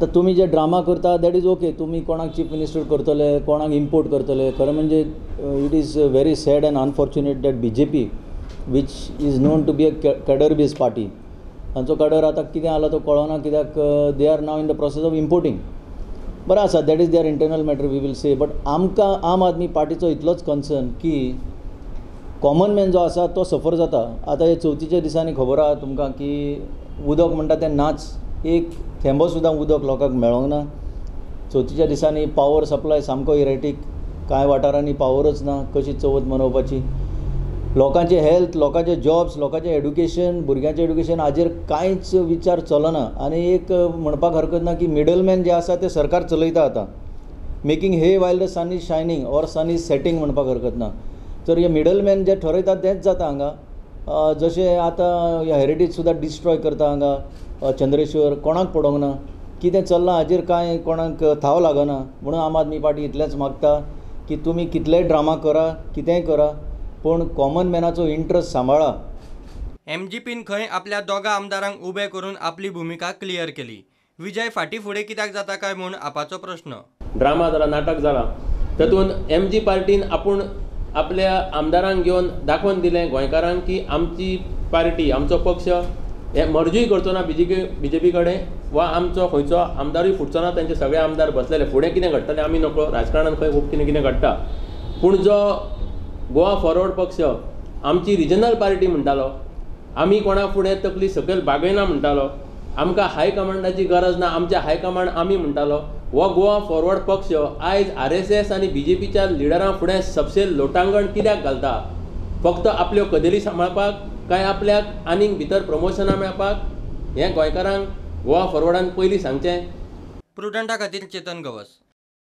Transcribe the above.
आतां तुमी J drama करता that is okay, तुमी कोणाक चीफ मिनिस्टर करतले, कोणाक इम्पोर्ट करतले. खरें म्हणजे it is very sad and unfortunate that BJP, which is known to be a cadre based party, तांचो कॅडर आतां कितें जाला तो कळना, कित्याक they are now in the process of importing. बरें आसा, that is their internal matter, we will say. But आमकां आम आदमी पार्टीचो इतलोच कन्सर्न की कॉमन मॅन जो आसा तो सफर जाता. आतां हे चवथीच्या दिसांनी खबर आहा तुमकां की उदक म्हणटा तें नाच, एक थेंबो सुद्दां उदक लोकांक मेळोंक ना. चवथीच्या दिसांनी पावर सप्लाय सामको इरेटीक, कांय वाठारांनी पावरच ना. कशी चवथ मनोवपाची? लोकांचे हेल्थ, लोकांचे जॉब्स, लोकांचें एड्युकेशन, भुरग्यांचें एड्युकेशन हाजेर कांयच विचार चलना. आनी एक म्हणपाक हरकत ना की मिडलमॅन जे आसा ते सरकार चलयता आतां, making hay while the sun is shining or sun is setting म्हणपाक हरकत ना. तर हे मिडलमॅन जे ठरयतात तेंच जाता हांगा. जशें आतां हेरिटेज सुद्दां डिस्ट्रॉय करता हांगा चंद्रेश्वर, कोणाक पडोंक ना कितें चल्लां हाजेर कांय कोणाक थाव लागना. म्हणून आम आदमी पार्टी इतलेंच मागता की तुमी कितलेय ड्रामा करा, कितेंय करा, पूण कॉमन मॅनाचो इंट्रस्ट सांबाळा. एमजीपीन खंय आपल्या दोगा आमदारांक उबे करून आपली भुमिका क्लियर केली. विजय फाटी फुडें कित्याक जाता काय म्हूण आपाचो प्रश्न. ड्रामा जाला, नाटक जाला, तातूंत एमजी पार्टीन आपूण आपल्या आमदारांक घेवन दाखोवन दिलें गोंयकारांक की आमची पार्टी, आमचो पक्ष हे मर्जूय करचो ना बीजेपी कडेन, वा आमचो खंयचो आमदारूय फुटचो ना. तांचे सगळे आमदार बसलेले, फुडें कितें घडटलें आमी नकळो, राजकारणान खंय खूब कितें कितें घडटा. पूण जो गोवा फॉरवर्ड पक्ष आमची रिजनल पार्टी म्हणटालो, आमी कोणा फुडें तकली सकयल बागयना म्हणटालो, आमकां हायकमांडाची गरज ना, आमच्या हायकमांड आमी म्हणटालो, हो गोवा फॉरवर्ड पक्ष आयज आरएसएस आनी बीजेपीच्या लिडरां फुडें सबसे लोटांगण कित्याक घालता? फक्त आपल्यो कदेली सांबाळपाक काय आपल्याक आनीक भितर प्रमोशनां मेळपाक? हें गोंयकारांक गोवा फॉरवर्डान पयलीं सांगचें. प्रुडंटा खातीर चेतन गवस.